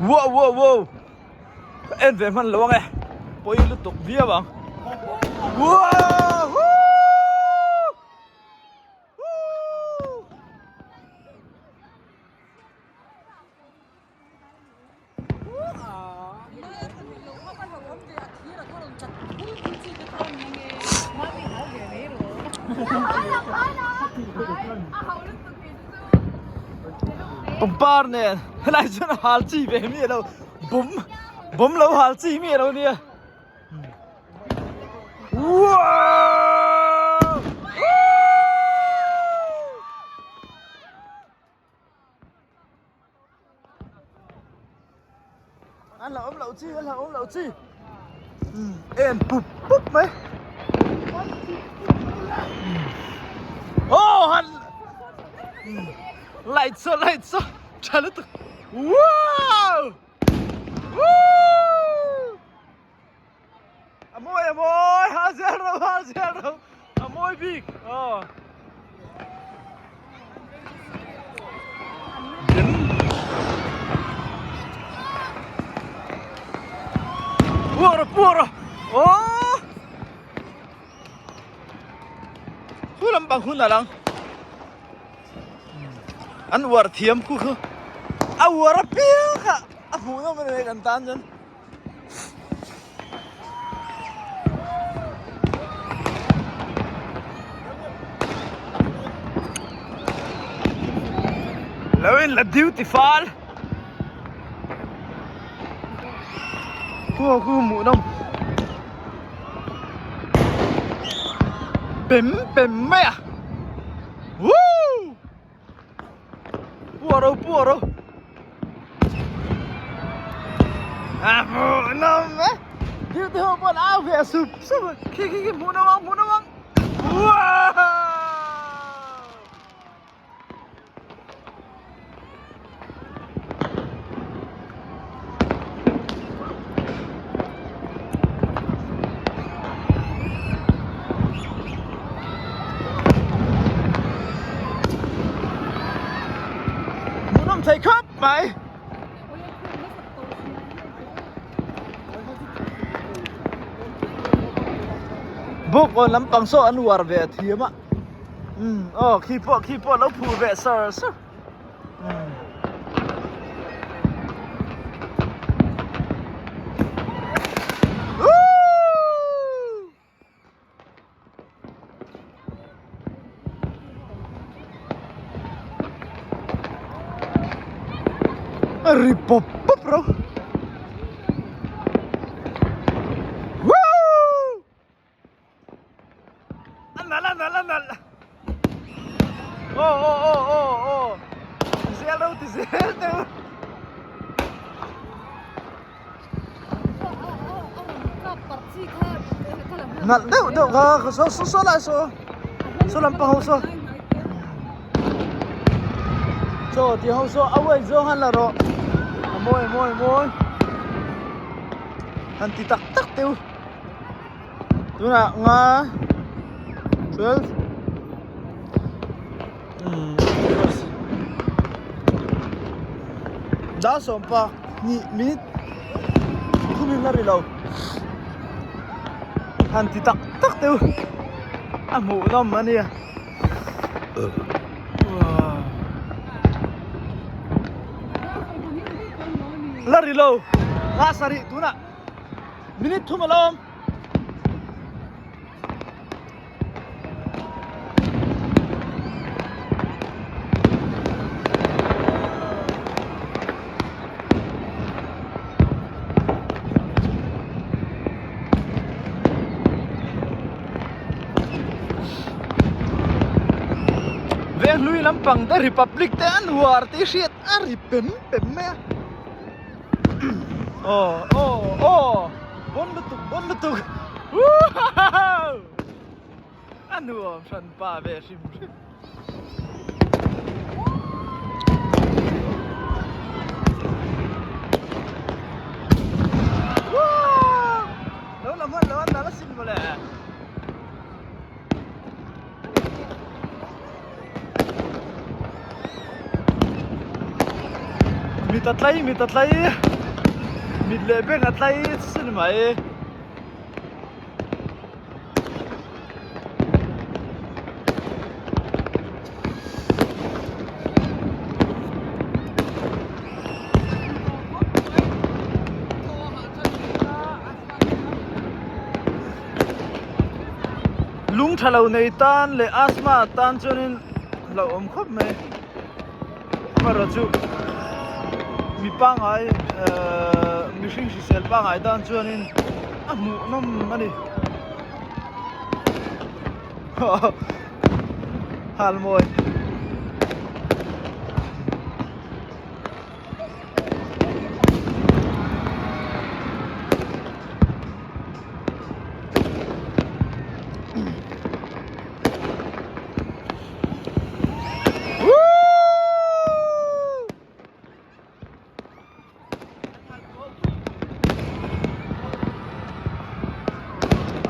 Wow wow wow ka en ve hman lo ang e pawi lutuk viau ang wow Pangpar nen helai chuan a hal chi ve mi alo bawm bawm lo hal chi mi alo nia Wow! An la awm loh chi, an la awm loh chi. En pup pup mai. Oh, han light so light so tha lutuk. Wow! Woo! A mawi a mawi ha zel ro ha zel ro a mawi bik aw Puara puara aw Khu lampang hun a lang an uar thiam khu khu a uar apiang kha a hmuh nawm a ni kan tan chuan. Lo in la duty fal khu khu hmuh nawm pem pem mai a woo Pua ro pua ro. À hmuh nawm e. Thil te ho pawh an au ve a sup sup a. Khi khi khi hmuh nawm ang hmuh nawm ang. Wow! Hmuhnawm thei khawp mai. Bawk lampang saw an uar ve a thiam a. Umm aw khi pawh khi pawh lo phuh ve sar sar. A ri pawp pawp ro. Woo! A nalh a nalh a nalh. Aw aw aw aw aw. Ti zel ro ti zel teu. Nalh deuh deuh kha saw saw saw lai saw saw lampang ho saw chaw tih ho saw a uai zawng han la rawh a mawi a mawi a mawi han ti tak tak teu tunah nga 12 Dar sawmpa hnih minute thumin a ri lo han ti tak tak teuh a hmuh nawm a nia la ri lo nga sarih tunah minute thum a lo awm. Venghlui lampang te Republic te an uar tih hriat a ri pem pem mai a aw aw aw bawn lutuk bawn lutuk Woohoo! A nuam hran pa ve hrim hrim. Woo! Lo la hman lo an la sin mawle. Mi Mit a tlai mit a tlai mit leh beng a tlai chu ni mai. Lung tha lo nei tan leh asthma tan chuanin hlauhawm khawp mai amaherawhchu mi pangngai ehh mihring hrisel pangngai tan chuanin a hmuhnawm a ni halmawi.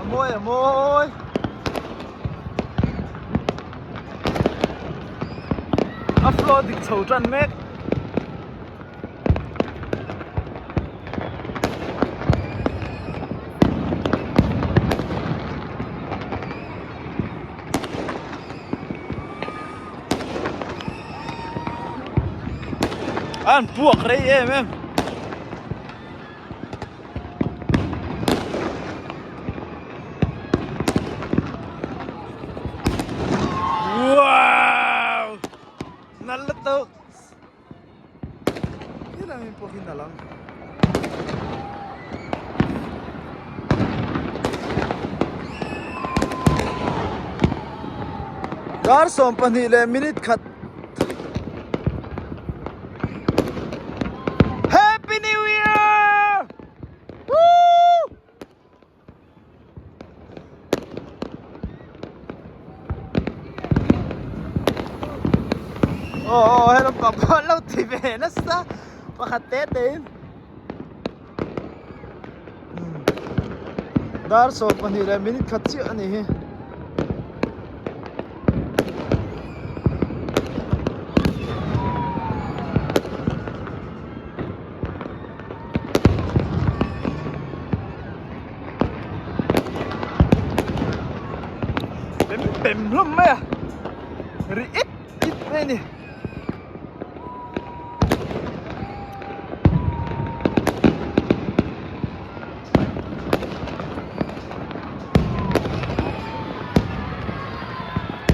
A mawi a mawi a flow dik chho tan mek. An puak rei em em. Wow! Nal lutuk. Helangin pawh hi nalh ang. Dar 12 leh minute khat. Happy New Year! Woo! Aw aw he lampang pawh an lo ti ve nasa pakhat te te in dar 12 leh minute khat chiah a ni hi. Pem pem hlawm mai a ri it it mai a ni.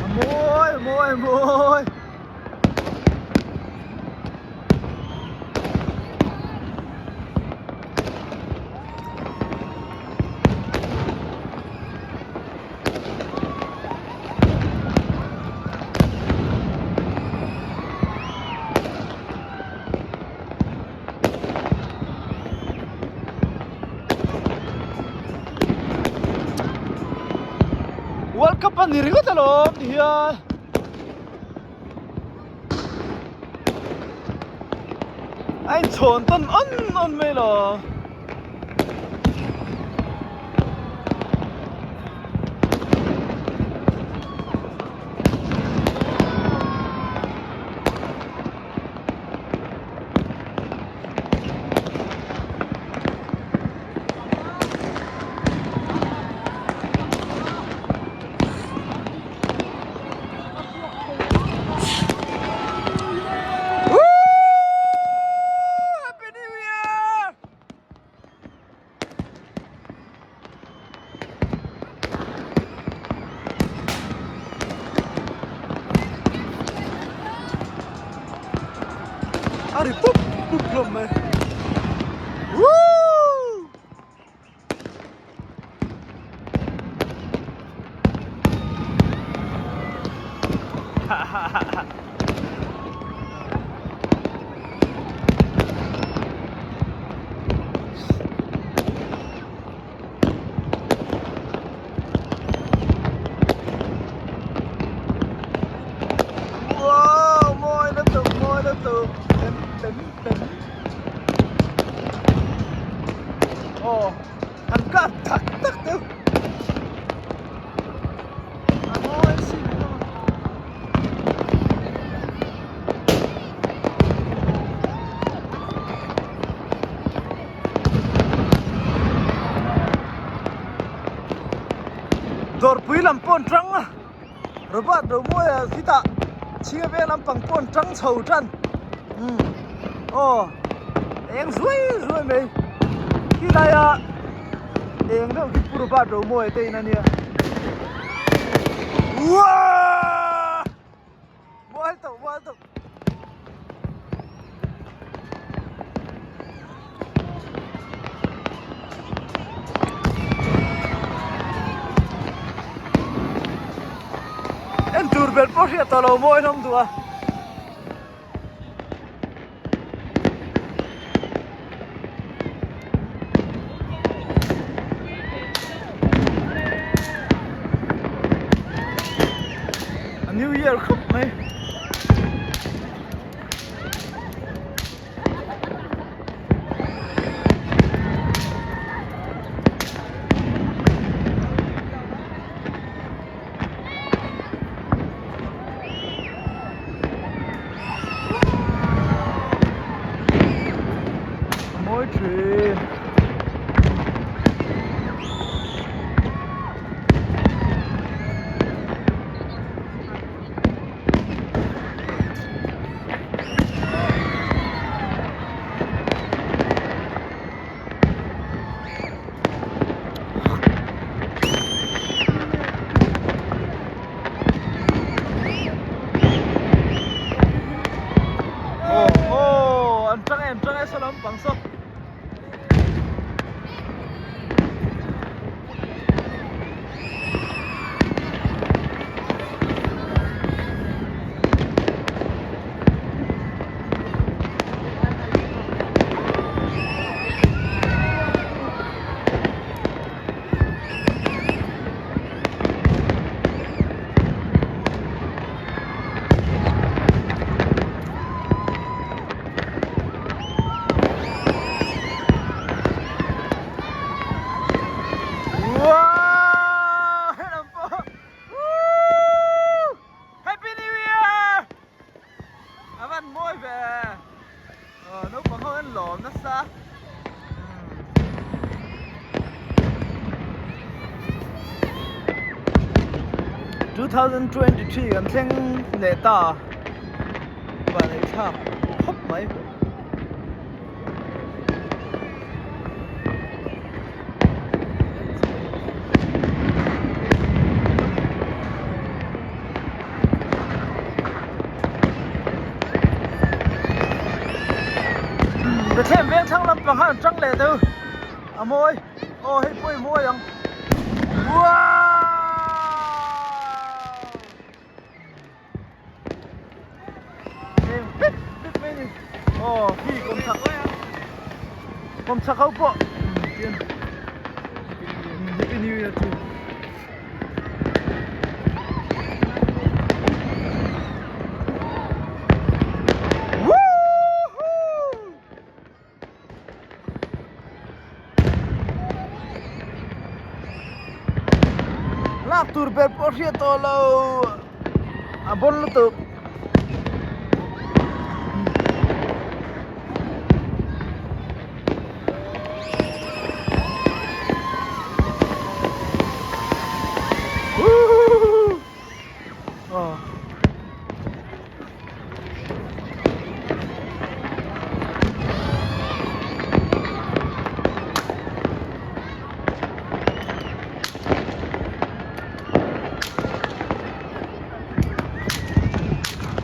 A mawi a mawi a mawi. World Cup a ni ringawt alawm ti hian. A inchhawn tawn awn awn mai lo. Happy New Year! A ri pup pup hlawm mai. Woo! Wow, mawi lutuk, mawi lutuk. Pem, pem, pem. Aw han kap tak tak deuh a mawi sin hlawm a. Dawrpui lam pawh an tang a Robert Romawia khitah chhinga veng lampang pawh an tang chho tan umm aw eng zuai zuai mai khilaia eng deuh khi Pu Robert Romawia te in a nia uaaaa. Mual tawh mual tawh. En tur ber pawh hriat tawh lo mawi hlawm duh a. A new year khawp mai. A mawi thin. Aw aw an tang e an tang e saw lampang saw. Wow! Helam pawh! Woo! Happy New Year! A van mawi ve! Aw naupang ho an lawm nasa. 2023 kan thleng leh ta van ei thlak khawp mai. Bethlehem veng thlang lampang khan an tang leh deuh a mawi aw hei pawh i mawi ang wow eng pip pip mai ni aw khi kawmchhak kawmchhak ho pawh happy new year too. Lak tur ber pawh hriat tawh lo a bawn lutuk.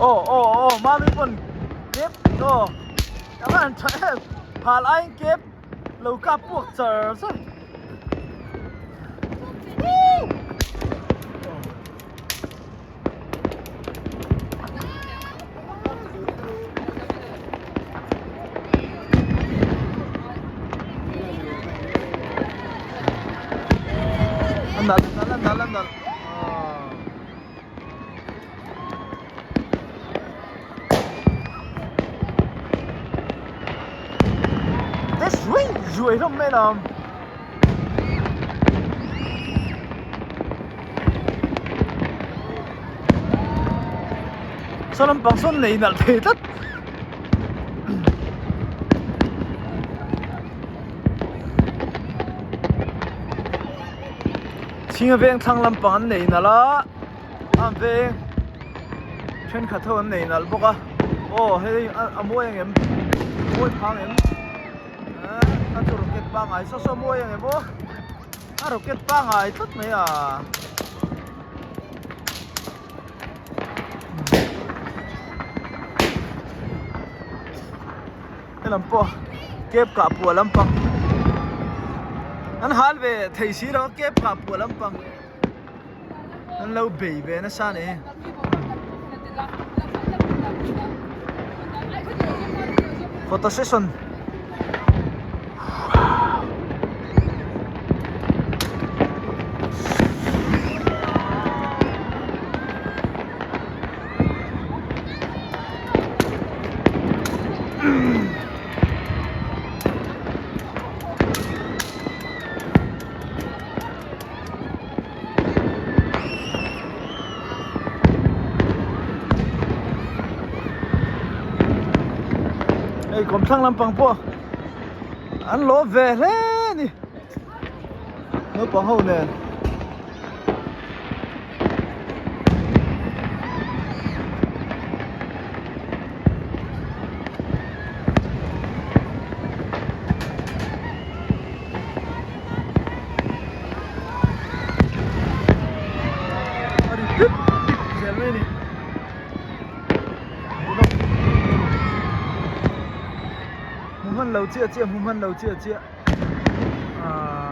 Aw aw aw mami pawn kep aw a van tha em hal aiin kep lo kap puak char char. An nal an nal an nal an nal. Te zuai zuai hlawm mai lo. Saw lampang sawn nei nalh thei tlat. Chhinga veng thlang lampang an nei nalh a an veng thenkhat ho an nei nalh bawk a aw hei a mawi ang em mawi phang em a chu rocket pangngai saw saw mawi ang em aw a rocket pangngai tlat mai a. Helam pawh cab kah puah lampang an hal ve thei si lo a cab kah puah lampang an lo bei ve nasa a ni. Photo session. Hei kawmthlang lampang pawh an lawm ve hle a ni naupang ho nen. A ri pip pip zel mai a ni hmu hman lo chiah chiah hmu hman lo chiah chiah ahh.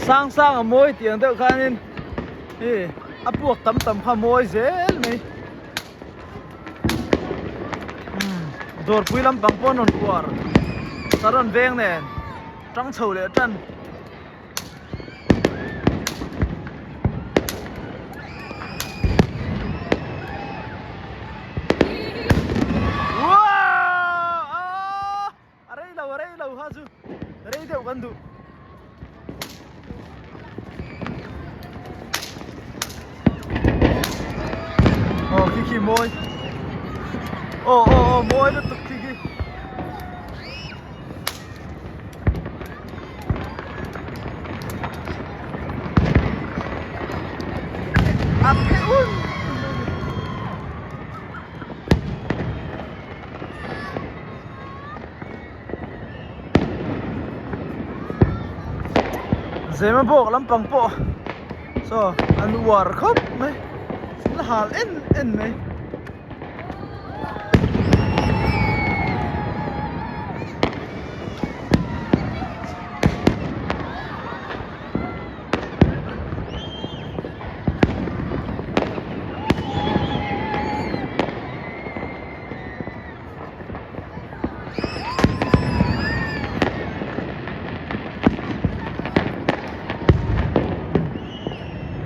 Sang sang a mawi tih ang deuh khanin hei a puak tam tam kha a mawi zel mai umm dawrpui lampang pawh an rawn uar saron veng nen tang chho leh tan. A rei lo a rei lo kha chu rei deuh kan duh. Aw khi khi mawi aw aw aw mawi lutuk khi khi. A pheh un un mai a ni. Zema bawk lampang pawh saw an uar khawp mai an hal en en mai.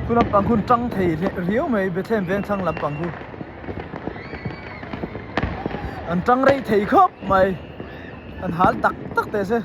Khu lampang hun tang thei riau mai Bethlehem Vengthlang lampang khu an tang rei thei khawp mai an hal tak tak teh se.